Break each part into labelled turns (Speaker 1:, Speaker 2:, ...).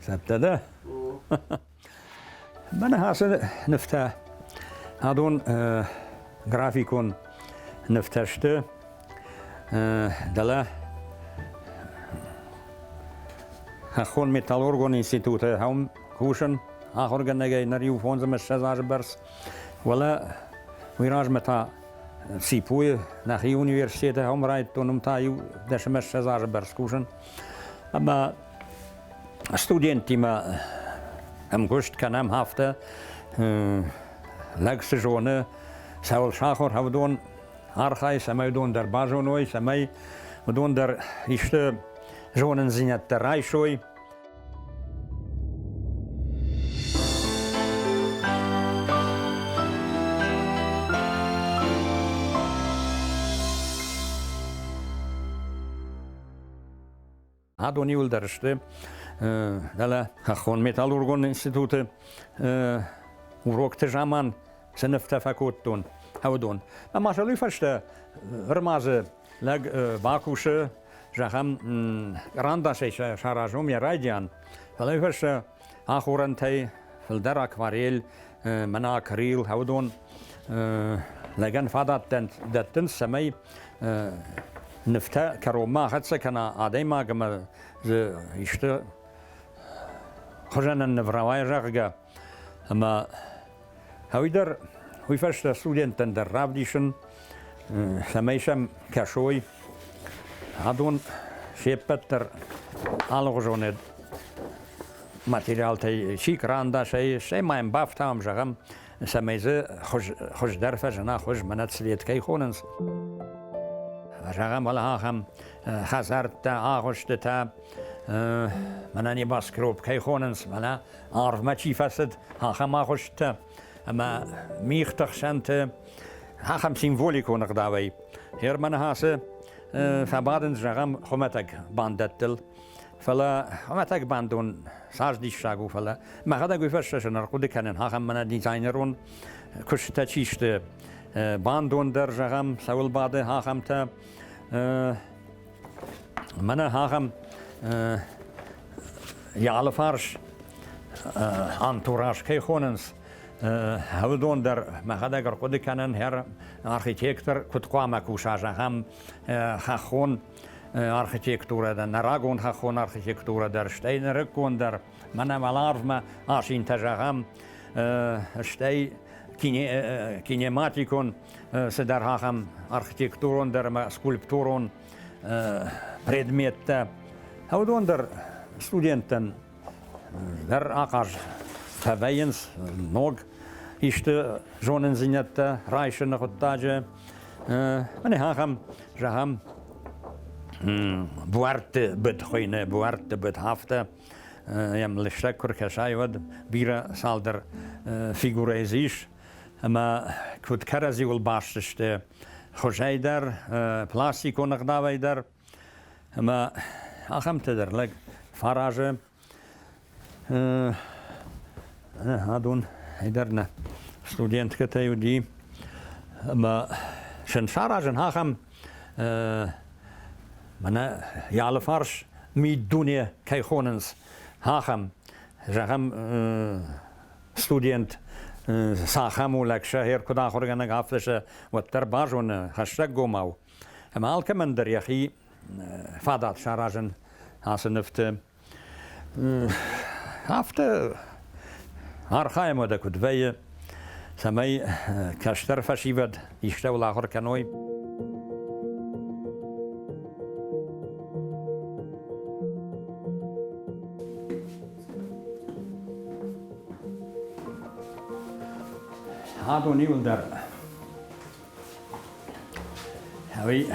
Speaker 1: Цӕттӕ дӕ? Мӕнӕ ацы нывтӕ, адон графикон нывтӕ сты. Дӕлӕ хӕххон металлургон институты ам кусын ахуыргӕнӕгӕй ныр иу фондз ӕмӕ ссӕдз азы бӕрц. Уӕлӕ уый размӕ та ЦИПУ-йы нӕхи университеты ам райдыдтон, уым та иу дӕс ӕмӕ ссӕдз азы бӕрц кусын. Ӕмӕ студенттимӕ ӕмгуыст кӕнӕм афтӕ, лӕг цы зоны, цӕуыл сахуыр, уыдон архайы, цӕмӕй уыдон дӕр базоной, цӕмӕй уыдон дӕр исты зонындзинӕдтӕ райсой. Адон иуылдӕр сты дӕлӕ хӕххон металлургон институты урокты заман цы нывтӕ фӕкодтон, уыдон. Ӕмӕ сӕ уый фӕстӕ ӕрмадзы лӕг бакусы, зӕгъӕм, кърандасӕй саразом йӕ райдиан, фӕлӕ уый фӕстӕ ахорӕнтӕй фылдӕр акварель, мӕнӕ акрил, уыдон лӕгӕн фадат дӕттынц, цӕмӕй нывтӕ кӕронмӕ ахӕццӕ кӕна адӕймаг ӕмӕ дзы исты хуызӕнӕн ныв рауайа, зӕгъгӕ. Ӕмӕ уый дӕр уый фӕстӕ студенттӕн дӕр равдисын, цӕмӕй сӕм кӕсой. Адон се ппӕт дӕр алыгъуызон материалтӕй чи кърандасӕй, стӕй ма йӕм бафтауӕм, зӕгъӕм, цӕмӕй дзы хуыздӕр фӕзына хуыз, мӕнӕ цвет кӕй хонынц. Зӕгъӕм, уӕлӕ ахӕм хӕдзӕрттӕ, агъуыстытӕ, мӕнӕ небоскреб кӕй хонынц, мӕнӕ арвмӕ чи фӕцыд, ахӕм агъуысттӕ ӕмӕ мигъты хсӕнты ахӕм символикон ӕгъдауӕй. Германы ацы фӕбадынц, зӕгъӕм, хуымӕтӕг бандӕттыл. Фӕлӕ хуымӕтӕг бандон цас диссаг у, фӕлӕ мӕхӕдӕг уый фӕстӕ сын ӕрхъуыды кӕнын, ахӕм мӕнӕ дизайнерон куыстытӕ чи сты, бандон дӕр, зӕгъӕм, цӕуыл бады, ахӕмтӕ. Мӕнӕ ахӕм йӕ алыфарс антураж кӕй хонынц, уыдон дӕр мӕхӕдӕг ӕрхъуыды кӕнын, архитектор куыд хъуамӕ куса, зӕгъӕм, хӕххон архитектурӕ дӕр, нӕ рагон хӕххон архитектурӕ дӕр, стӕй нырыккон дӕр, мӕнӕ уӕларвмӕ асинтӕ зӕгъӕм, стӕй кинематикон цыдӕр ахӕм архитектурон дӕр ӕмӕ скульптурон предметтӕ. Уыдон дӕр студенттӕн дӕр ахъаз фӕвӕййынц ног исты зонындзинӕдтӕ райсыны хъуыддаджы. Мӕнӕ ахӕм, зӕгъӕм, буӕртты быд хуыйны, буӕртты быд афтӕ йӕм лыстӕг куы ркӕсай, уӕд бирӕ цалдӕр фигурӕйы дзы ис. Ӕмӕ куыд кӕрӕдзиуыл баст сты хуызӕй дӕр, пластикон ӕгъдауӕй дӕр. Ӕмӕ ахӕмтӕ дӕр лӕг фӕразы. Адон дӕр нӕ студенткӕтӕй уыди. Ӕмӕ сын саразын ахӕм мӕнӕ йӕ алыфарс миддуне кӕй хонынц, ахӕм, зӕгъӕм, студент цахӕм у лӕг сӕ куыд ахуыргӕнӕг, афтӕ сӕ уӕддӕр базоны хӕстӕггомау. Ӕмӕ алкӕмӕн дӕр йӕхи фадат саразын ацы нывты. Афтӕ архайӕм уӕдӕ куыд вӕййы, цӕмӕй кӕстӕр фӕсивӕд истӕуыл ахуыр кӕной. Адон иуылдӕр Уый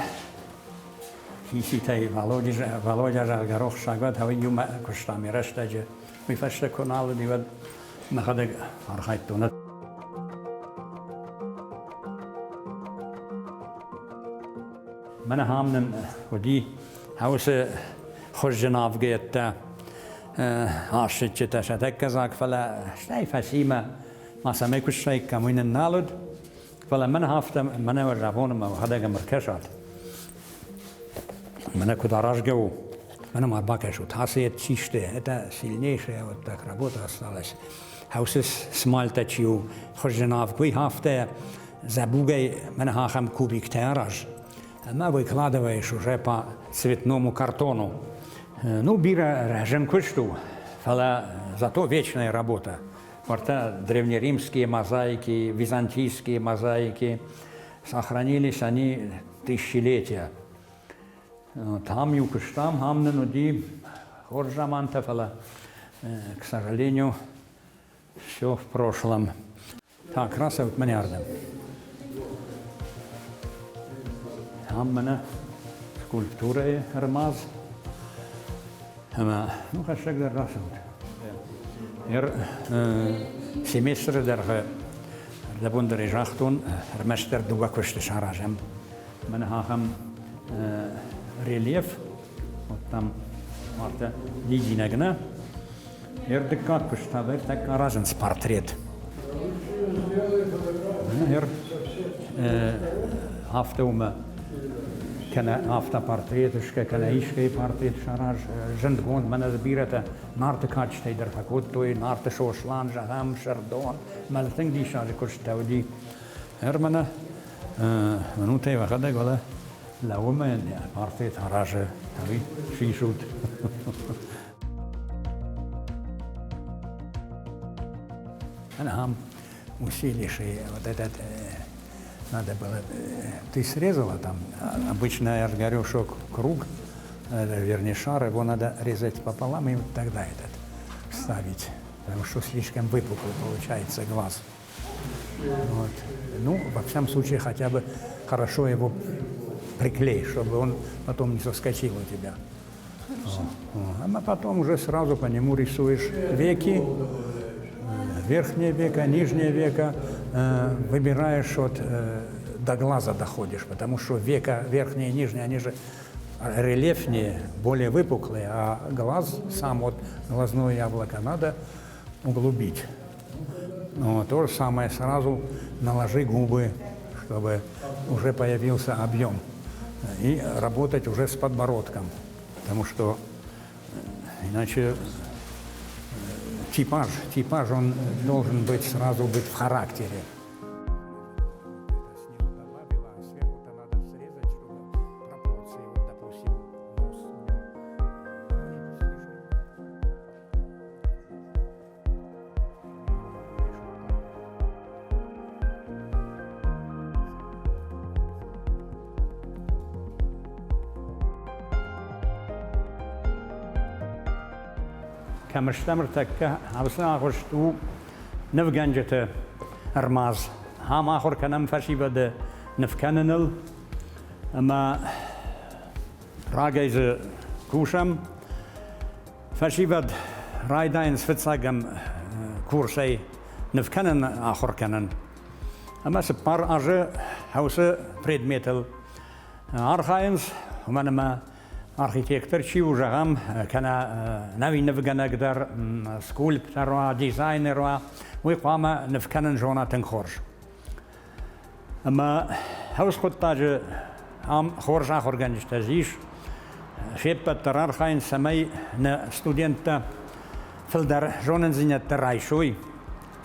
Speaker 1: хицитӕй Володя, зӕгъгӕ, рохсаг уӕд, уый иумӕ куыстам йӕ рӕстӕджы. Уый фӕстӕ куы нал уыди, уӕд мӕхӕдӕг архайдтон. Мӕнӕ ам нын уыди уыцы хуызджын авгӕйӕдтӕ, асыччытӕ сӕ тӕккӕ дзаг, фӕлӕ стӕй фӕцимӕ ма цӕмӕй куыстаиккам, уый нын нал уыд. Фӕлӕ мӕн афтӕ, мӕнӕ уӕ абон мӕ уӕхӕдӕг ӕм ӕркӕсат. Мӕнӕ куыд аразгӕ у. Мӕнӕ ма бакӕсут, ацы чи сты, это сильнейшая вот так работа осталась. Хаусы смальта чи у, хуызджын авг, уый афтӕ дзӕбугӕй мӕнӕ ахӕм кубиктӕ араз. Ӕмӕ выкладываешь уже по цветному картону. Ну, бирӕ рӕзын куыст у, фӕлӕ зато вечная работа. Уӕртӕ древнеримские мозаики, византийские мозаики, сохранились они тысячелетия. Там-иу куыстам, ам нын уыди хорз замантӕ, фӕлӕ, к сожалению, все в прошлом. Так, рацӕут мӕнӕ ардӕм. Ам мӕнӕ скульптурӕйы ӕрмадз. Ӕмӕ, ну, хӕстӕгдӕр рацӕут. Ӕр семестры дӕргъы ӕрдӕбон дӕр загътон, ӕрмӕстдӕр дыууӕ куысты саразӕм. Мӕнӕ ахӕм рельеф, вот там афтӕ дидинӕг нӕ. Ӕрдыккаг куыст та ӕртӕккӕ аразынц портрет. Ӕр афтӕ уымӕ кӕнӕ автопортрет скӕ, кӕнӕ искӕй портрет сараз. Зындгонд мӕнӕ дзы бирӕтӕ Нарты кадджытӕй дӕр фӕкодтой, Нарты Сослан, зӕгъӕм, Сырдон. Мӕ тынг диссаджы куысттӕ уыди. Ӕр мӕнӕ минутӕй уӕхӕдӕг уӕлӕ лӕууы мӕ портрет аразы, ӕви сисут. Ам усилишь, вот этот надо было, ты срезала там, обычно я же говорю, что круг, вернее шар, его надо резать пополам и вот тогда этот ставить, потому что слишком выпуклый получается глаз. Вот. Ну, во всяком случае, хотя бы хорошо его приклей, чтобы он потом не соскочил у тебя. Хорошо. А потом уже сразу по нему рисуешь веки, верхнее веко, нижнее веко, выбираешь от до глаза доходишь, потому что века верхнее и нижнее, они же рельефнее, более выпуклые, а глаз, сам вот глазное яблоко надо углубить. Ну, то же самое сразу наложи губы, чтобы уже появился объем. И работать уже с подбородком, потому что иначе типаж он должен быть сразу быть в характере. Кӕм стӕм ӕртӕккӕ, ацы агъуыст у нывгӕнджыты ӕрмадз. Ам ахуыр кӕнӕм фӕсивӕды ныв кӕныныл ӕмӕ рагӕй дзы кусӕм. Фӕсивӕд райдайынц фыццагӕм курсӕй ныв кӕнын ахуыр кӕнын. Ӕмӕ 4 азы уыцы предметыл архайынц, уымӕн ӕмӕ архитектор чи у, зӕгъӕм, кӕнӕ нӕуи нывгӕнӕг дӕр, скульптор уа, дизайнер уа, уый хъуамӕ ныв кӕнын зона тынг хорз. Ӕмӕ хӕс хъуыддаджы ам хорз ахуыргӕнджытӕ ис. Се ппӕт дӕр архайынц, цӕмӕй нӕ студенттӕ фылдӕр зонындзинӕдтӕ райсой,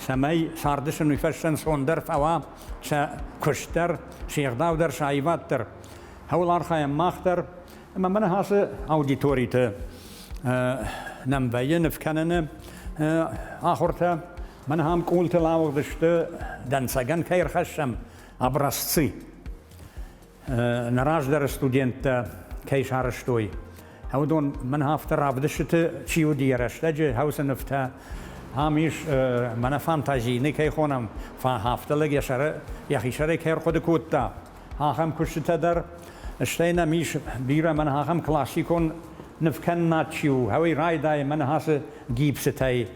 Speaker 1: цӕмӕй царды сын уый фӕстӕ ӕнцондӕр фӕуа сӕ куыст дӕр, се гъдау дӕр, сӕ аивад дӕр. Хӕуыл архайӕм мах дӕр, ӕмӕ мӕнӕ ацы аудиториты нӕм вӕййы ныв кӕныны ахуыртӕ. Мӕнӕ ам къултыл ауыгъд сты, дӕнцӕгӕн кӕй ӕрхӕссӕм, образцы. Нӕ раздӕры студенттӕ кӕй сарӕзтой, уыдон мӕнӕ афтӕ равдыстыты чи уыди йӕ рӕстӕджы, уыцы нывтӕ. Ам ис мӕнӕ фантазийы кӕй хонӕм, афтӕ лӕг йӕ сӕры, йӕхи сӕрӕй кӕй ӕрхъуыды кодта, ахӕм куыстытӕ дӕр. Стӕй нӕм ис бирӕ мӕнӕ ахӕм классикон нывкӕнынад чи у, уый райдайы мӕнӕ ацы гипсытӕй,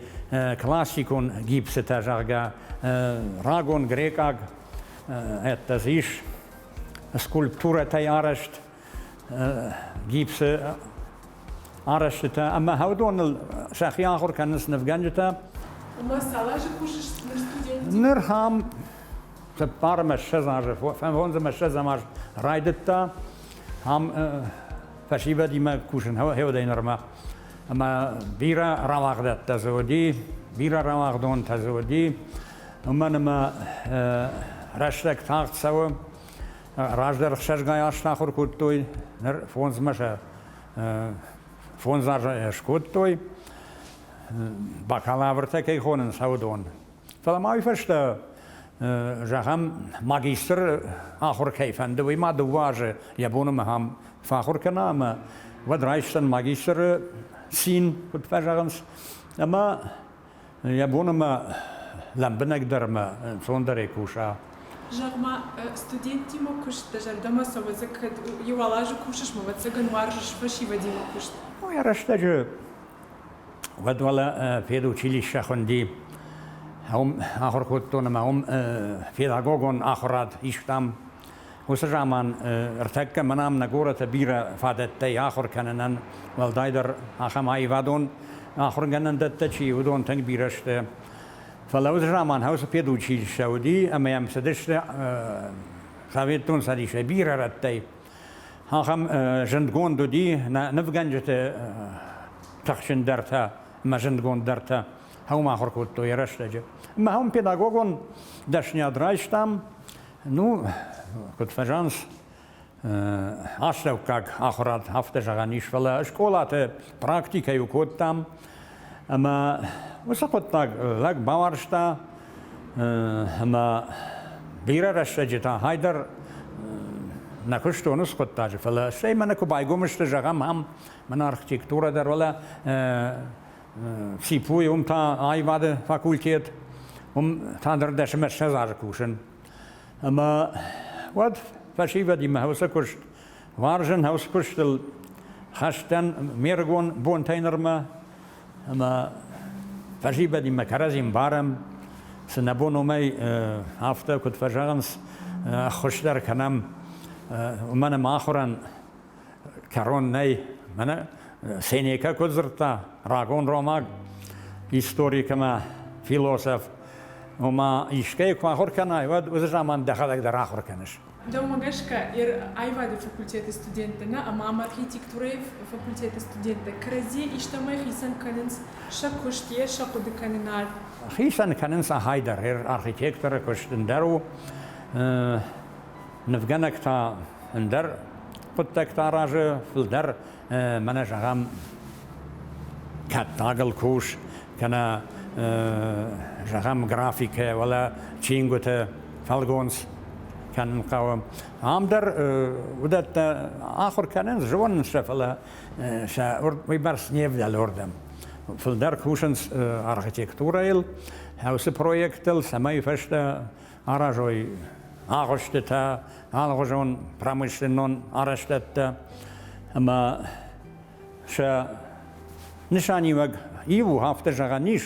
Speaker 1: классикон гипсытӕ, зӕгъгӕ, рагон грекъаг ӕддӕ дзы ис скульптурӕтӕй арӕзт гипсы арӕзтытӕ ӕмӕ уыдоныл сӕхи ахуыр кӕнынц нывгӕнджытӕ.
Speaker 2: Ӕмӕ цал азы кусыс ныр студенттимӕ?
Speaker 1: Ныр ам 24 азы, 25 аз райдыдта. Ам фӕсивӕдимӕ кусын хеуӕдӕй нырмӕ. Ӕмӕ бирӕ рауагъдӕттӕ дзы уыди, бирӕ рауагъдонтӕ дзы уыди. Уымӕн ӕмӕ рӕстӕг тагъд цӕуы. Раздӕр ӕхсӕзгай азты ахуыр кодтой, ныр фондзмӕ сӕ фондз азы скодтой. Бакалавртӕ кӕй хонынц, уыдон. Фӕлӕ ма уый фӕстӕ, зӕгъӕм, магистр ахуыр кӕй фӕнды, уый ма дыууӕ азы йӕ бон ӕмӕ ахӕм фӕахуыр кӕна ӕмӕ уӕд райсдзӕн магистры цин, куыд фӕзӕгъынц, ӕмӕ йӕ бон ӕмӕ лӕмбынӕгдӕр ӕмӕ ӕнцондӕрӕй куса.
Speaker 2: Зӕгъ-ма, студенттимӕ куыст дӕ зӕрдӕмӕ цӕуы, кӕд иу азы кусыс, ӕвӕццӕгӕн, уарзыс фӕсивӕдимӕ куыст?
Speaker 1: Йӕ рӕстӕджы Уӕд уӕлӕ педучилище хуынди. Уым ахуыр кодтон ӕмӕ уым педагогон ахуырад истам. Уыцы заман ӕртӕккӕ мӕн ам нӕ горӕты бирӕ фадӕттӕй ахуыр кӕнынӕн, уӕлдайдӕр ахӕм аивадон ахуыргӕнӕндӕттӕ чи, уыдон тынг бирӕ сты. Фӕлӕ уыцы заман уыцы педучилище уыди ӕмӕ йӕм цыдысты Советон Цӕдисӕй бирӕ рӕттӕй. Ахӕм зындгонд уыди нӕ нывгӕнджыты тыхджындӕртӕ ӕмӕ зындгонддӕртӕ. Уым ахуыр кодтой йӕ рӕстӕджы. Ӕмӕ уым педагогон дӕсныйад райстам. Ну, куыд фӕзӕгъынц, астӕуккаг ахуырад афтӕ зӕгъӕн ис, фӕлӕ скъолаты практикӕ-иу кодтам. Ӕмӕ уыцы хъуыддаг лӕг бауарзта ӕмӕ бирӕ рӕстӕджы та хайдӕр нӕ куыстон уыцы хъуыддаджы, фӕлӕ стӕй мӕнӕ куы байгом сты, зӕгъӕм, ам мӕнӕ архитектурӕ дӕр, уӕлӕ ЦИПУ-йы уым та аивады факультет, уым та ныр 10 ӕмӕ 20 азы кусын. Ӕмӕ уӕд фӕсивӕдимӕ уыцы куыст уарзын, уыцы куыстыл хӕстӕн ме рыгон бонтӕй нырмӕ ӕмӕ фӕсивӕдимӕ кӕрӕдзи мбарӕм, цы нӕ бон уымӕй афтӕ куыд фӕзӕгъынц, ӕххуыс дӕр кӕнӕм, уымӕн ӕмӕ ахуырӕн кӕрон нӕй. Мӕнӕ Сенека куыд дзырдта, рагон ромаг историк ӕмӕ философ, ома искӕй куы ахуыр кӕнай, уӕд уыцы заман дӕхӕдӕг дӕр ахуыр кӕныс.
Speaker 2: Дӕумӕ гӕсгӕ, аивады факультеты студенттӕ нӕ ӕмӕ ам архитектурӕйы факультеты студенттӕ кӕрӕдзийӕ истӕмӕй хицӕн кӕнынц сӕ куыст, йе сӕ хъуыдыкӕнынад?
Speaker 1: Хицӕн кӕнынц ахӕй дӕр. Архитекторы куыст ӕндӕр у, нывгӕнӕг та ӕндӕр хъуыддӕгтӕ аразы, фылдӕр мӕнӕ зӕгъӕм, кӕттагыл кус, кӕнӕ зӕгъӕм графикӕ, уӕлӕ чингуыты фӕлгонц кӕнын хъӕуы. Ам дӕр уыдӕттӕ ахуыр кӕнынц, зонынц сӕ, фӕлӕ сӕ уыйбӕрц не вдӕлы уырдӕм. Фылдӕр кусынц архитектурӕйыл, уыцы проекттыл, цӕмӕй фӕстӕ аразой агъуыстытӕ, алыгъуызон промышленнон арӕзтӕдтӕ ӕмӕ сӕ нысаниуӕг иу афтӕ зӕгъӕн ис,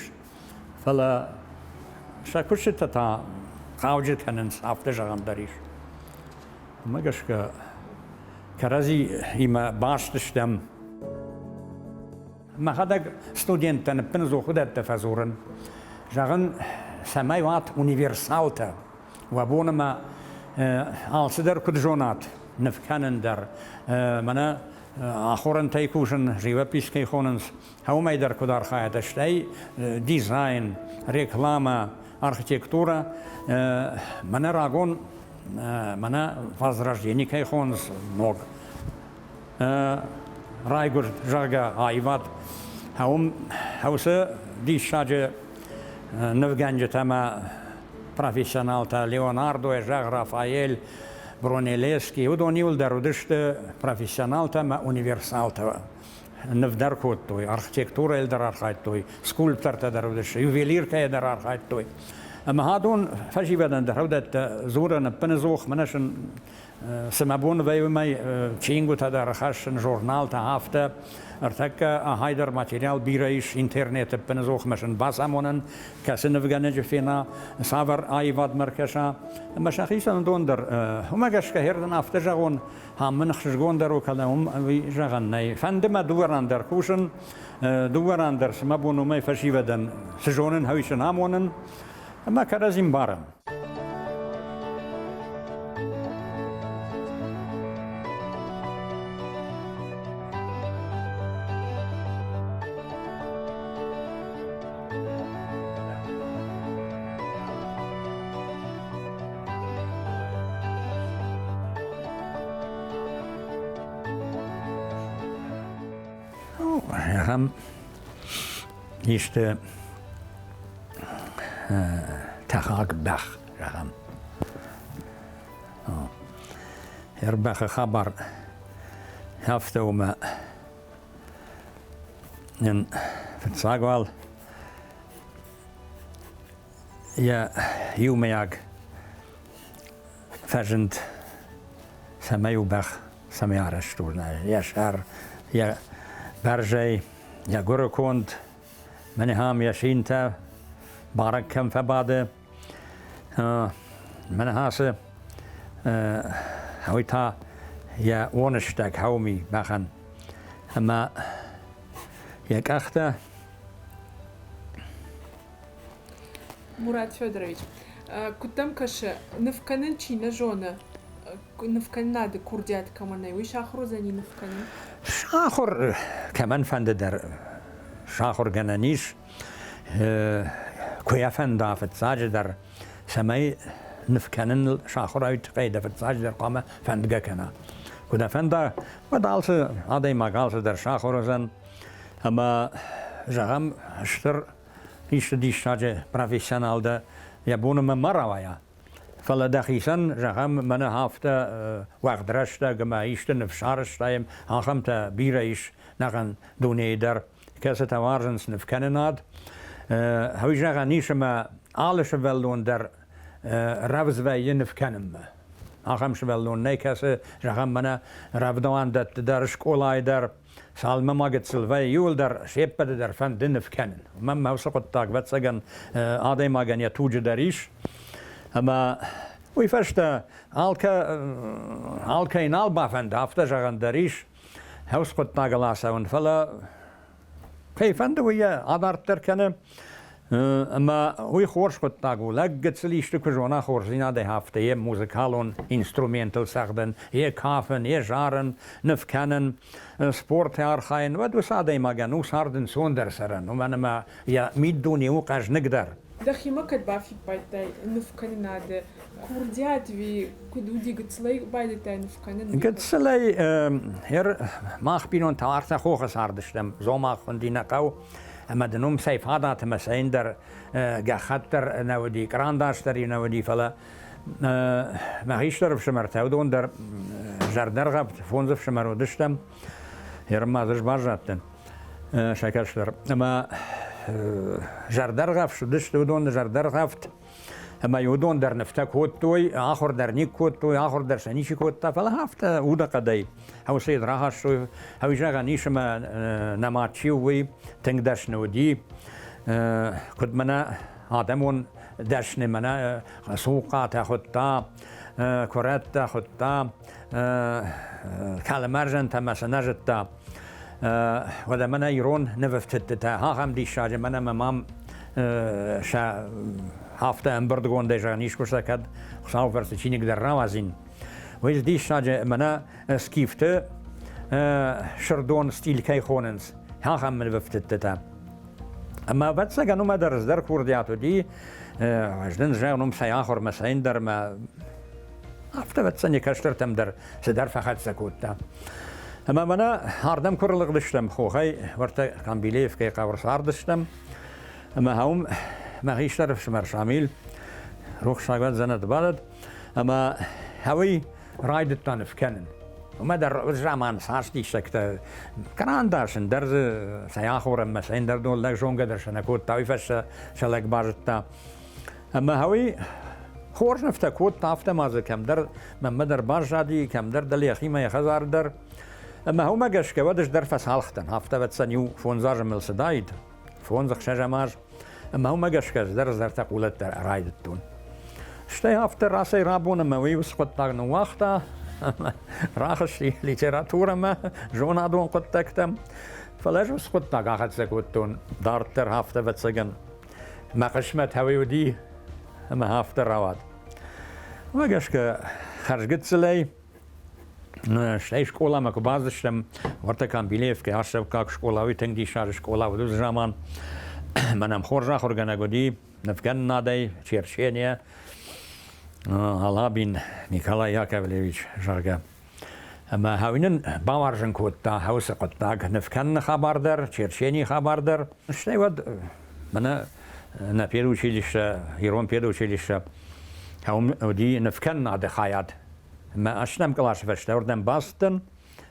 Speaker 1: фӕлӕ сӕ куыстытӕ та хъауджы кӕнынц, афтӕ зӕгъӕн дӕр ис. Уымӕ гӕсгӕ кӕрӕдзиимӕ баст стӕм. Мӕхӕдӕг студенттӕн ӕппынӕдзух уыдӕттӕ фӕдзурын. Зӕгъын, цӕмӕй уат универсалтӕ, уӕ бон ӕмӕ алцыдӕр куыд зонат, ныв кӕнын дӕр, мӕнӕ ахорӕнтӕй кусын, живопись кӕй хонынц, уымӕй дӕр куыд архайат, стӕй дизайн, рекламӕ, архитектурӕ, мӕнӕ рагон, мӕнӕ возрождение кӕй хонынц, ног райгуырд, зӕгъгӕ, аивад. Уым уыцы диссаджы нывгӕнджытӕ ӕмӕ профессионалтӕ Леонардо, зӕгъ, Рафаэль, Бронелески, уыдон иуылдӕр уыдысты профессионалтӕ ӕмӕ универсалтӕ. Ныв дӕр кодтой, архитектурӕйыл дӕр архайдтой, скульптортӕ дӕр уыдысты, ювелиркӕйӕ дӕр архайдтой. Ӕмӕ адон фӕсивӕдӕн дӕр уыдӕттӕ дзурын ӕппынӕдзух, мӕнӕ сын Цы мӕ бон вӕййы, уымӕй чингуытӕ дӕр хӕссын, журналтӕ, афтӕ. Ӕртӕккӕ ахӕйдӕр материал бирӕ ис интернеты ӕппынӕдзухмӕ сын бацамонӕн, кӕцы нывгӕнӕджы фена, цавӕр аивадмӕ ӕркӕса. Ӕмӕ сӕхицӕн уыдон дӕр, уымӕ гӕсгӕ хердын афтӕ зӕгъон, ам мын ӕхсызгондӕр у, кӕнӕ уым уый зӕгъӕн нӕй. Фӕнды мӕ дыууӕ ран дӕр кусын, дыууӕ ран дӕр цы мӕ бон уымӕй фӕсивӕдӕн цы зонын, уый сын амонын ӕмӕ кӕрӕдзи мбарӕм. Зӕгъӕм, исты тӕхӕг бӕх, зӕгъӕм. Ӕрбӕхы хабар афтӕ у мӕ йын фыццаг уал йӕ иумӕйаг фӕзынд, цӕмӕй у бӕх, цӕмӕй арӕзт у йӕ сӕр, йӕ бӕрзӕй, йӕ гуырыконд, мӕнӕ ам йӕ синтӕ барӕг кӕм фӕбады, мӕнӕ ацы уый та йӕ оныстӕг хауми бӕхӕн ӕмӕ йӕ къӕхтӕ.
Speaker 2: Мурат Федорович, куыд дӕм кӕсы, ныв кӕнын чи нӕ зоны, нывкӕнынады курдиат кӕмӕн нӕй, уый сахуыр уыдзӕни ныв кӕнын?
Speaker 1: Сахуыр кӕмӕн фӕнды дӕр сахуыргӕнӕн ис. Куы йӕ фӕнда фыццаджыдӕр, цӕмӕй ныв кӕныныл сахуыр уый тыххӕй дӕ фыццаджыдӕр хъуамӕ фӕндгӕ кӕна. Куы дӕ фӕнда, уӕд алцы адӕймаг алцыдӕр сахуыр уыдзӕн. Ӕмӕ, зӕгъӕм, стыр исты диссаджы профессионал дӕ йӕ боны мӕ ма рауайа. Фӕлӕ дӕхицӕн, зӕгъӕм, мӕнӕ афтӕ уӕгъд рӕстӕг ӕмӕ исты ныфс арӕзтаем, ахӕмтӕ бирӕ ис нӕхъӕн дунейы дӕр, кӕцытӕ уарзынц нывкӕнынад. Уый зӕгъӕн ис, ӕмӕ алы сывӕллон дӕр рӕвдз вӕййы ныв кӕнынмӕ. Ахӕм сывӕллон нӕй, кӕцы, зӕгъӕм, мӕнӕ рӕвдауӕндӕтты дӕр, скъолайы дӕр цалынмӕ ма гыццыл вӕййы, иуылдӕр се ппӕты дӕр фӕнды ныв кӕнын. Уымӕн мӕ уыцы хъуыддаг, ӕвӕццӕгӕн, адӕймагӕн йӕ туджы дӕр ис. Ӕмӕ уый фӕстӕ алкӕ, алкӕй нал бафӕнды, афтӕ зӕгъӕн дӕр ис, хӕс хъуыддагыл ацӕуын, фӕлӕ кӕй фӕнды, уый йӕ адарддӕр кӕны. Ӕмӕ уый хорз хъуыддаг у. Лӕг гыццыл исты куы зона хорздзинадӕй, афтӕ йе музыкалон инструментыл цӕгъдын, йе кафын, йе зарын, ныв кӕнын, спорты архайын, уӕд уыцы адӕймагӕн у цард ӕнцондӕр цӕрӕн, уымӕн ӕмӕ йӕ миддуне у хъӕзныгдӕр.
Speaker 2: Дӕхимӕ кӕд бафиппайдтай нывкӕнынады курдиат ӕви куыд уыди, гыццылӕй байдыдтай ныв кӕнын?
Speaker 1: Гыццылӕй мах бинонтӕ ӕртӕ хохы цардыстӕм, Дзомагъ хуынди нӕ хъӕу, ӕмӕ дын уым цӕй фадат ӕмӕ цӕй ӕндӕр гӕххӕтт дӕр нӕ уыди, кърандас дӕр нӕ уыди, фӕлӕ мӕ хистӕр ӕфсымӕртӕ, уыдон дӕр зӕрдӕргъӕвд фондз ӕфсымӕр уыдыстӕм, ерын ма дзы баззадтӕн сӕ кӕстӕр. Ӕмӕ зӕрдӕргъӕвст уыдысты уыдон зӕрдӕргъӕвд, ӕмӕ уыдон дӕр нывтӕ кодтой, ахуыр дӕр никкодтой, ахуыр дӕр сӕ ничи кодта, фӕлӕ афтӕ удыхъӕдӕй ӕвсед рахастой. Ӕви зӕгъӕн ис, ӕмӕ нӕ мад чи у, уый тынг дӕсны уыди, куыд мӕнӕ адӕмон дӕсны, мӕнӕ цухъхъатӕ хуыдта, куырӕттӕ хуыдта, кӕлмӕрзӕнтӕ мӕ сӕ нӕ зыдта. Уӕдӕ мӕнӕ ирон нывӕфтыдтытӕ ахӕм диссаджы мӕнӕ мӕ мам сӕ афтӕ ӕмбырдгондӕй зӕгъын искуы сӕ кӕд Хуыцауы фӕрцы чиныг дӕр рауадзин. Уый диссаджы мӕнӕ скифты сырдон стиль кӕй хонынц, ахӕм нывӕфтыдтытӕ. Ӕмӕ ӕвӕццӕгӕн уымӕ дӕр ӕздӕр курдиат уыди, ӕз дын зӕгъын, уым цӕй ахуырмӕ, цӕй ӕндӕрмӕ афтӕ ӕвӕццӕн йӕ кӕстӕртӕм дӕр цыдӕр фӕхӕццӕ кодта. Ӕмӕ мӕнӕ ардӕм куы рлыгъдыстӕм хохӕй, уӕртӕ Камбилеевкӕйы хъӕуы цардыстӕм, ӕмӕ уым мӕ хистӕр ӕфсымӕр Шамил, рухсаг уӕд дзӕнӕт бадӕд, ӕмӕ уый райдыдта ныв кӕнын. Уымӕ дӕр заман цас диссӕгтӕ, кърандас ӕндӕр дзы цӕй ахорӕнмӕ, цӕй ӕндӕр дон лӕг зонгӕ дӕр сӕ нӕ кодта, уый фӕстӕ сӕ лӕг базыдта. Ӕмӕ уый хорз нывтӕ кодта, афтӕ ма дзы кӕмдӕр мӕнмӕ дӕр баззади, кӕмдӕр дӕр йӕхимӕ йӕ хӕдзары дӕр. Ӕмӕ уымӕ гӕсгӕ уӕд ӕз дӕр фӕцалх дӕн, афтӕ ӕвӕццӕн иу фондз азы мыл цыдаид, фондз ӕхсӕзӕм аз. Ӕмӕ уымӕ гӕсгӕ ӕз дӕр зӕртӕ хъулӕттӕ райдыдтон. Стӕй афтӕ рацӕй рабон ӕмӕ уый уыцы хъуыддаг ныууагъта, рахызти литературӕмӕ, зонадон хъуыддӕгтӕм. Фӕлӕ ӕз уыцы хъуыддаг ахӕццӕ кодтон дарддӕр, афтӕ ӕвӕццӕгӕн, мӕ хъысмӕт ӕви уыди, ӕмӕ афтӕ рауад. Уымӕ гӕсгӕ хӕрзгыццылӕй стӕй скъоламӕ куы бацыдыстӕм, уӕртӕ Камбилеевкӕйы астӕуккаг скъола, уый тынг диссаджы скъола уыд уыцы заман. Мӕнӕн хорз ахуыргӕнӕг уыди нывгӕнынадӕй, черчение, Алабин Николай Яковлевич, зӕгъгӕ. Ӕмӕ уый нын бауарзын кодта уыцы хъуыддаг ныв кӕныны хабар дӕр, Черченийы хабар дӕр. Стӕй уӕд мӕнӕ нӕ педучилище, ирон педучилище, уым уыди нывкӕнынады хайад. Ӕмӕ ӕстӕм къласы фӕстӕ уырдӕм бацыдтӕн,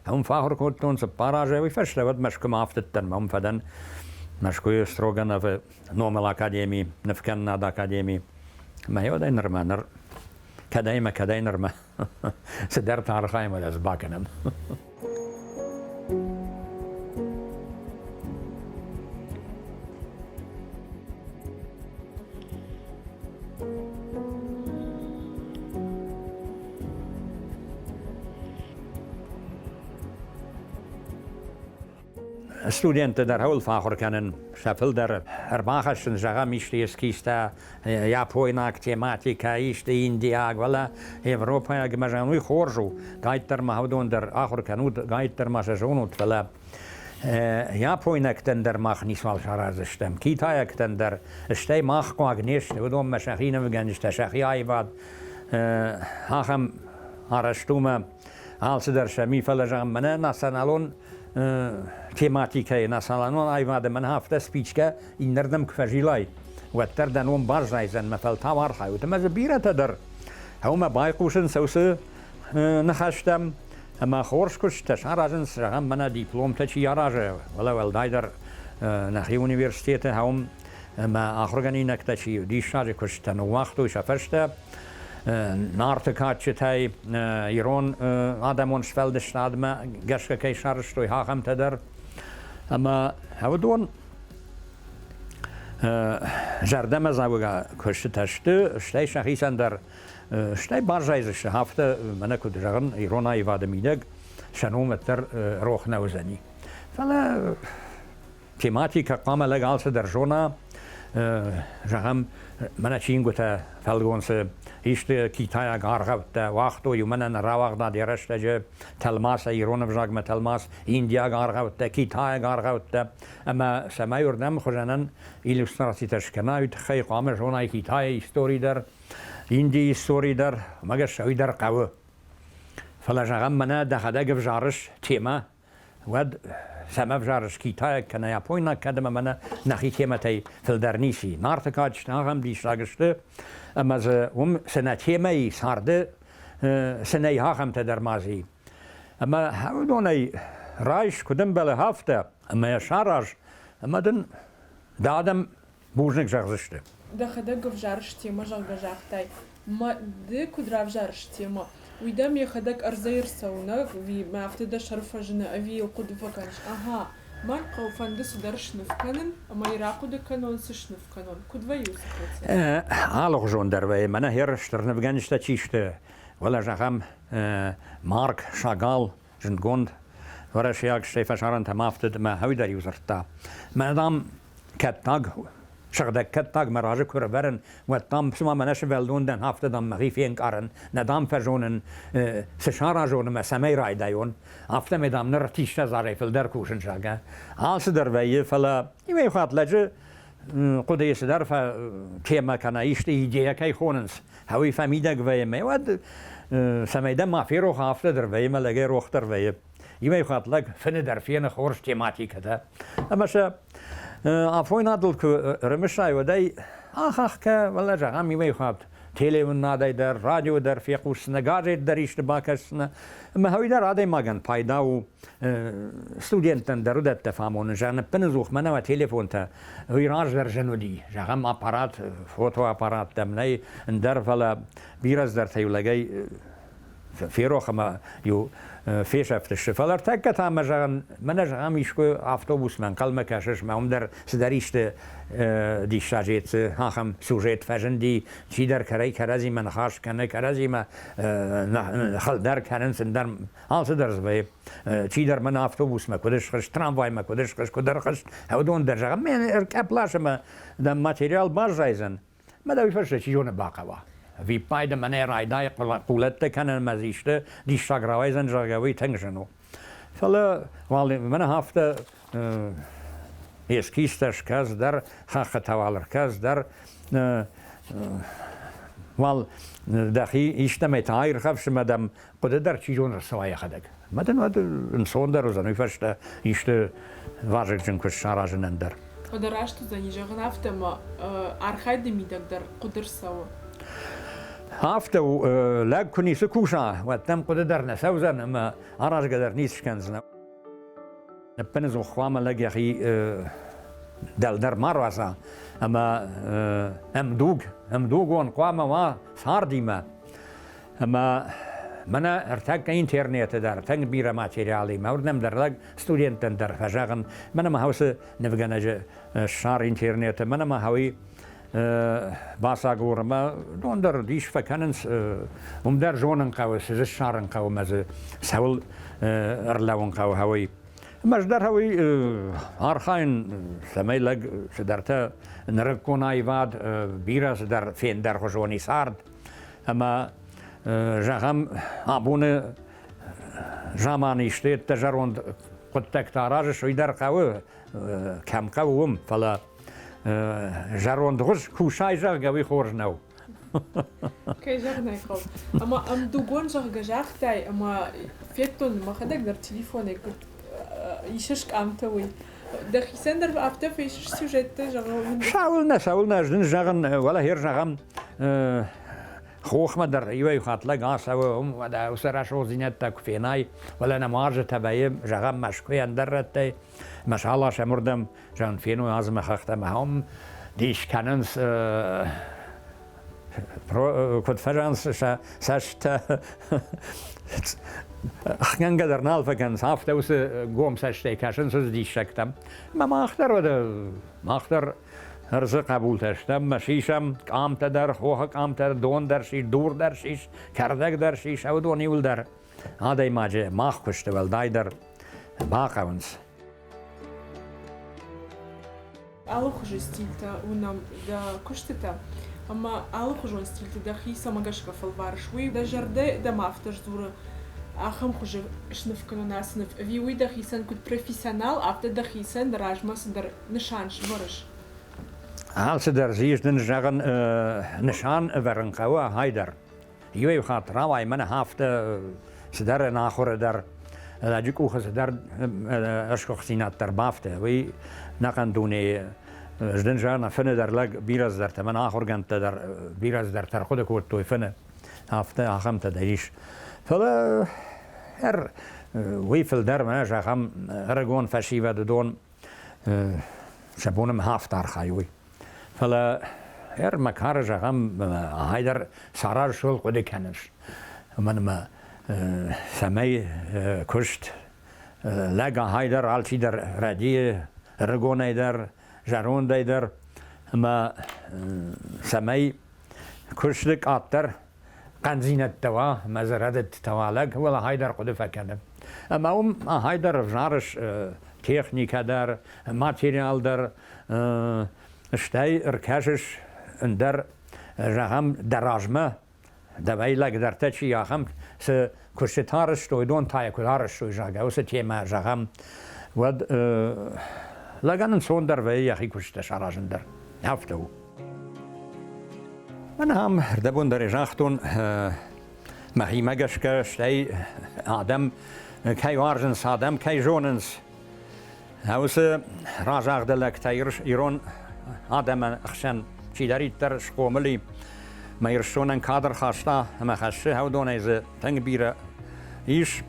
Speaker 1: уым фӕахуыр кодтон 4 азы, уый фӕстӕ уӕд Мӕскуымӕ афтыдтӕн, ӕмӕ уым фӕдӕн Мӕскуыйы Строгановы номыл академи, нывкӕнынады академи. Ӕмӕ уӕдӕй нырмӕ ныр кӕдӕй ӕмӕ кӕдӕй нырмӕ цыдӕртӕ архайӕм, ӕз бакӕнӕм. Студентты дӕр хъӕуыл фӕахуыр кӕнын, сӕ фылдӕр ӕрбахӕссын, зӕгъӕм, исты эскизтӕ, япойнаг тематикӕ, исты индиаг, фӕлӕ европӕйаг ӕмӕ зӕгъӕм, уый хорз у, гайддӕр ма уыдон дӕр ахуыр кӕнут, гайддӕр ма сӕ зонут, фӕлӕ япойнӕгтӕн дӕр мах ницуал сараздзыстӕм, китайӕгтӕн дӕр, стӕй мах хъуаг не сты, уыдонмӕ сӕхи нывгӕнджытӕ, сӕхи аивад ахӕм арӕзт у мӕ алцыдӕр сӕм и, фӕлӕ зӕгъӕм, мӕнӕ националон тематикӕйы, националон аивады мӕнӕ афтӕ спичкӕ иннӕрдӕм куы фӕзилай, уӕддӕр дӕ ном баззайдзӕн, мӕ фӕлтау архайут. Ӕмӕ дзы бирӕтӕ дӕр уымӕ байхъусынц уыцы ныхӕстӕм ӕмӕ хорз куысттӕ саразынц, зӕгъӕм, мӕнӕ дипломтӕ чи аразы, фӕлӕ уӕлдайдӕр нӕхи университеты уым ӕмӕ ахуыргӕнинӕгтӕ чи диссаджы куысттӕ ныууагътой сӕ фӕстӕ, Нарты кадджытӕй ирон адӕмон сфӕлдыстадмӕ гӕсгӕ кӕй сарӕзтой, ахӕмтӕ дӕр. Ӕмӕ уыдон зӕрдӕмӕдзӕугӕ куыстытӕ сты, стӕй сӕхицӕн дӕр, стӕй баззайдзысты, афтӕ мӕнӕ куыд зӕгъын, ирон аивады мидӕг сӕ ном уӕддӕр рох нӕ уыдзӕни. Фӕлӕ тематикӕ хъуамӕ лӕг алцыдӕр зона, зӕгъӕм, мӕнӕ чингуытӕ фӕлгонцы исты китайаг аргъӕуттӕ уагътой, уымӕн рауагъдад йӕ рӕстӕджы тӕлмац, ирон ӕвзагмӕ тӕлмац, индиаг аргъӕуттӕ, китайаг аргъӕуттӕ, ӕмӕ цӕмӕй уырдӕм хуызӕнӕн иллюстрацитӕ скӕна, уый тыххӕй хъуамӕ зонай Китайы истори дӕр, Индийы истори дӕр, ӕмӕ гӕсгӕ уый дӕр хъӕуы. Фӕлӕ, зӕгъӕм, мӕнӕ дӕхӕдӕг ӕвзарыс темӕ, уӕд цӕмӕ взарыс китайаг кӕнӕ япойнаг, кӕд ӕмӕ мӕнӕ нӕхи темӕтӕй фылдӕр ницы и. Нарты кадджытӕ ахӕм диссаг сты, ӕмӕ дзы уым цы нӕ темӕ и царды, цы нӕй, ахӕмтӕ дӕр ма дзы и. Ӕмӕ уыдонӕй райс, куыд ӕмбӕлы, афтӕ, ӕмӕ йӕ сараз, ӕмӕ дын дӕ адӕм бузныг зӕгъдзысты.
Speaker 2: Дӕхӕдӕг ӕвзарыс темӕ, зӕгъгӕ, загътай. Мӕ ды куыд равзарыс темӕ? Уый дӕм йӕхӕдӕг ӕрдзӕй ӕрцӕуы, нӕ? Ӕви мӕ афтӕ дӕ сӕр фӕзыны, ӕви йыл хъуыды фӕкӕныс? Ага, мӕн хъӕуы фӕнды цыдӕр сныв кӕнын, ӕмӕ йӕ рахъуыды кӕнон, цы сныв кӕнон. Куыд вӕййы уыцы процесс?
Speaker 1: Алыгъуызон дӕр вӕййы. Мӕнӕ хер стыр нывгӕнджытӕ чи сты, уӕлӕ зӕгъӕм, Марк Шагал, зындгонд уӕрӕсейаг стӕй фӕсарӕнтӕм афтыд ӕмӕ уый дӕр-иу дзырдта. Мӕ, дам, кӕттаг, сыгъдӕг кӕттаг мӕ разы куы рывӕрын, уӕд, дам, цыма мӕнӕ сывӕллон дӕн, афтӕ, дам, мӕхи фенкъарын, нӕ, дам, фӕзонын, цы саразон ӕмӕ цӕмӕй райдайон. Афтӕмӕй, дам, ныр 300 азӕй фылдӕр кусын, зӕгъгӕ. Алцыдӕр вӕййы, фӕлӕ иуӕй хатт лӕджы хъуыдыйы цыдӕр темӕ кӕнӕ исты идея кӕй хонынц, уый фӕмидӕг вӕййы ӕмӕ уӕд цӕмӕй дӕ ма ферох, афтӕ дӕр вӕййы ӕмӕ лӕгӕй рох дӕр вӕййы. Иуӕй хатт лӕг фыны дӕр фены хорз тематикӕтӕ. Ӕмӕ сӕ афойнадыл куы рымысай, уӕд ӕй ах-ах кӕ, фӕлӕ зӕгъӕм, иуӕй хатт телеуыннадӕй дӕр, радио дӕр фехъусдзынӕ, газет дӕр исты бакӕсдзынӕ. Ӕмӕ уый дӕр адӕймагӕн пайда у студенттӕн дӕр уыдӕттӕ фӕамонын, зӕгъ, ныппыныдзух мӕнӕ уӕ телефонтӕ, уый раздӕр зын уыди. Зӕгъӕм, аппарат, фотоаппарат дӕм нӕй, ӕндӕр, фӕлӕ бирӕ цыдӕртӕ-иу лӕгӕй ферох ӕмӕ-иу фесӕфтысты. Фӕлӕ ӕртӕккӕ та мӕ зӕгъын, мӕнӕ зӕгъӕм, искуы автобусмӕ ӕнхъӕлмӕ кӕсыс, мӕ уым дӕр цыдӕр исты диссаджы ахӕм сюжет фӕзынди, чидӕр кӕрӕй кӕрӕдзимӕ ныхас кӕны, кӕрӕдзимӕ хӕлдӕр кӕнынц, ӕндӕр алцыдӕр дзы вӕййы. Чидӕр мӕн автобусмӕ куыд схызт, трамваймӕ куыд схызт, куыд ӕрхызт, уыдон дӕр зӕгъӕм, ме ӕркъӕпп лас ӕмӕ дӕм материал баззайдзӕн. Мӕ дӕ уый фӕстӕ чи зоны бахъӕуа. Виппайды мӕнӕ райдай хъулӕттӕ кӕнын ӕмӕ дзы исты диссаг рауайдзӕн, зӕгъгӕ, уый тынг зын у. Фӕлӕ уал мӕнӕ афтӕ эскизтӕ скӕс дӕр, хӕххытӕ уал ӕркӕс дӕр, уал дӕхи истӕмӕй та аирхӕфс ӕмӕ дӕм хъуыды дӕр чи зоны рцӕуа йӕхӕдӕг. Мӕ дын уӕд ӕнцондӕр уыдзӕн уый фӕстӕ исты вазыгджын куыст саразынӕн дӕр.
Speaker 2: Уӕдӕ раст уыдзӕни зӕгъын афтӕ, ӕмӕ архайды мидӕг дӕр хъуыды рцӕуы.
Speaker 1: Афтӕ у, лӕг куы ницы куса, уӕд дӕм хъуыды дӕр нӕ цӕудзӕн ӕмӕ аразгӕ дӕр ницы скӕндзынӕ. Ӕппынӕдзух хъуамӕ лӕг йӕхи дӕлдӕр ма руадза ӕмӕ ӕмдуг, ӕмдугон хъуамӕ уа цардимӕ. Ӕмӕ мӕнӕ ӕртӕккӕ интернеты дӕр тынг бирӕ материалимӕ, уырдӕм дӕр лӕг студенттӕн дӕр фӕзӕгъын, мӕнӕ ма уыцы нывгӕнӕджы ссар интернеты, мӕнӕ ма уый бацагур ӕмӕ дон дӕр дис фӕкӕнынц, уым дӕр зонын хъӕуы, цы дзы ссарын хъӕуы ӕмӕ дзы цӕуыл ӕрлӕууын хъӕуы, уый. Ӕмӕ ӕз дӕр уый архайын, цӕмӕй лӕг цыдӕртӕ нырыккон аивад, бирӕ цыдӕр фендӕрхуызон и цард. Ӕмӕ, зӕгъӕм, абоны заманы исты йедтӕ зӕронд хъуыддӕгтӕ аразыс, уый дӕр хъӕуы, кӕм хъӕуы, уым, фӕлӕ зӕрондгъуыз кусай, зӕгъгӕ, уый хорз нӕу.
Speaker 2: Кӕй зӕгъын ӕй хъӕуы. Ӕмӕ ӕмдугон, зӕгъгӕ, загътай, ӕмӕ федтон мӕхӕдӕг дӕр телефонӕй куыд исыс къамтӕ, уый. Дӕхицӕн дӕр афтӕ фӕисыс сюжеттӕ, зӕгъын?
Speaker 1: Цӕуылнӕ, цӕуылнӕ, ӕз дын зӕгъын, уӕлӕ хер зӕгъӕм, хохмӕ дӕр иуӕй хатт лӕг ацӕуы, уым уӕдӕ уыцы рӕсугъддзинӕдтӕ куы фенай, уӕлӕ нӕ уарзытӕ вӕййы, зӕгъӕм, Мӕскуыйы ӕндӕр рӕттӕй, мӕ саласӕм уырдӕм, зӕгъын, феной азымы хӕхтӕ ӕмӕ уым дис кӕнынц, куыд фӕзӕгъынц, сӕ цӕстытӕ ӕхгӕнгӕ дӕр нал фӕкӕнынц, афтӕ уыцы гом цӕстӕй кӕсынц уыцы диссӕгтӕм. Ӕмӕ мах дӕр уӕдӕ, мах дӕр ӕрдзы хъӕбултӕ стӕм, мӕ сисӕм къамтӕ дӕр, хохы къамтӕ, дон дӕр сис, дур дӕр сис, кӕрдӕг дӕр сис, уыдон иуылдӕр адӕймаджы мах куысты уӕлдайдӕр бахъӕуынц.
Speaker 2: Алыхуызы стильтӕ уынӕм дӕ куыстытӕ, ӕмӕ алыхуызон стильты дӕхи цӕмӕ гӕсгӕ фӕлварыс, уый дӕ зӕрдӕ дӕм афтӕ сдзуры, ахӕм хуызы сныв кӕнын ацы ныв, ӕви уый дӕхицӕн куыд профессионал, афтӕ дӕхицӕн дӕ размӕ цыдӕр нысан сӕвӕрыс?
Speaker 1: Алцыдӕр дзы ис дын зӕгъын нысан ӕвӕрын хъӕуы ахӕй дӕр. Иуӕй хатт рауай мӕнӕ афтӕ цыдӕр ӕнахуыры дӕр лӕджы къухы цыдӕр ӕсгуыхтдзинад дӕр бафты. Уый нӕхъӕн дунейы ӕз дын зӕгъын, фыны дӕр лӕг бирӕ цыдӕртӕ, мӕнӕ ахуыргӕндтӕ дӕр бирӕ цыдӕртӕ ӕрхъуыды кодтой фыны. Афтӕ ахӕмтӕ дӕр ис. Фӕлӕ уый фылдӕр, мӕнӕ зӕгъӕм, ӕрыгон фӕсивӕд уыдон сӕ бон ӕмӕ афтӕ архайой. Фӕлӕ ӕрмӕ кары, зӕгъӕм, айдӕр саразыл хъуыды кӕныс. Уымӕн ӕмӕ цӕмӕй куыст лӕг ахайдӕр алчидӕр рӕдийы, ӕрыгонӕй дӕр, зӕрондӕй дӕр, ӕмӕ цӕмӕй куысты къаддӕр хъӕндзинӕдтӕ уа ӕмӕ дзы рӕдыдтытӕ уа, лӕг уӕлӕхӕй дӕр хъуыды фӕкӕны. Ӕмӕ уым ахӕй дӕр ӕвзарыс техникӕ дӕр, материал дӕр, стӕй ӕркӕсыс ӕндӕр, зӕгъӕм, дӕ размӕ дӕуӕй лӕгдӕртӕ чи ахӕм цы куыстытӕ арӕзтой, уыдон та йӕ куыд арӕзтой, зӕгъгӕ, уыцы темӕ, зӕгъӕм, уӕд лӕгӕн ӕнцондӕр вӕййы йӕхи куыстытӕ саразын дӕр. Афтӕ у. Мӕнӕ ам ӕрдӕбон дӕр загътон, мӕхимӕ гӕсгӕ, стӕй адӕм кӕй уарзынц, адӕм кӕй зонынц, уыцы разагъды лӕгтӕ ирон адӕмы хсӕн чидӕриддӕр схъомыл и, мӕ Ирыстонӕн кад ӕрхаста ӕмӕ хӕссы, уыдонӕй дзы тынг бирӕ ис.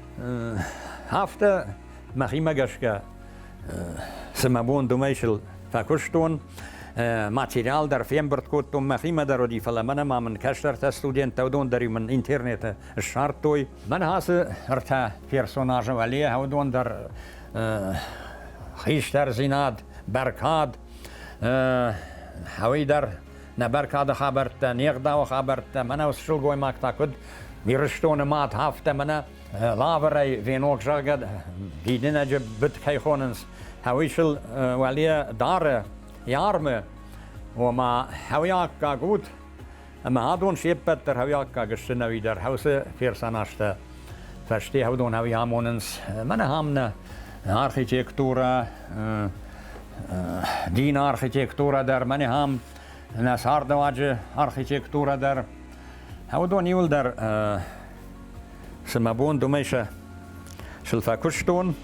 Speaker 1: Афтӕ мӕхимӕ гӕсгӕ цы мӕ бон уымӕй сыл фӕкуыстон. Материал дӕр фембырд кодтон, мӕхимӕ дӕр уыди, фӕлӕ мӕнӕ ма мын кӕстӕртӕ, студенттӕ, уыдон дӕр-иу мын интернеты ссардтой. Мӕн ацы ӕртӕ персонажы уӕле, уыдон дӕр хистӕрдзинад, бӕркад, уый дӕр нӕ бӕркады хабӕрттӕ, не гъдауы хабӕрттӕ, мӕнӕ сылгоймаг та куыд Ирыстоны мад, афтӕ мӕнӕ лаврӕй венок, зӕгъгӕ, дидинӕджы быд кӕй хонынц, уый сыл уӕле дары йӕ армы, ома хӕуи аккаг ут, ӕмӕ адон се ппӕт дӕр хӕуи аккаг сты нӕуи дӕр, хӕусы персонажтӕ фӕсте уыдон хӕуи амонынц. Мӕнӕ ам нӕ архитектурӕ, дины архитектурӕ дӕр, мӕнӕ ам нӕ цардыуаджы архитектурӕ дӕр. Уыдон иуылдӕр цы мӕ бон уымӕй сӕ Сыл фӕкуыстон.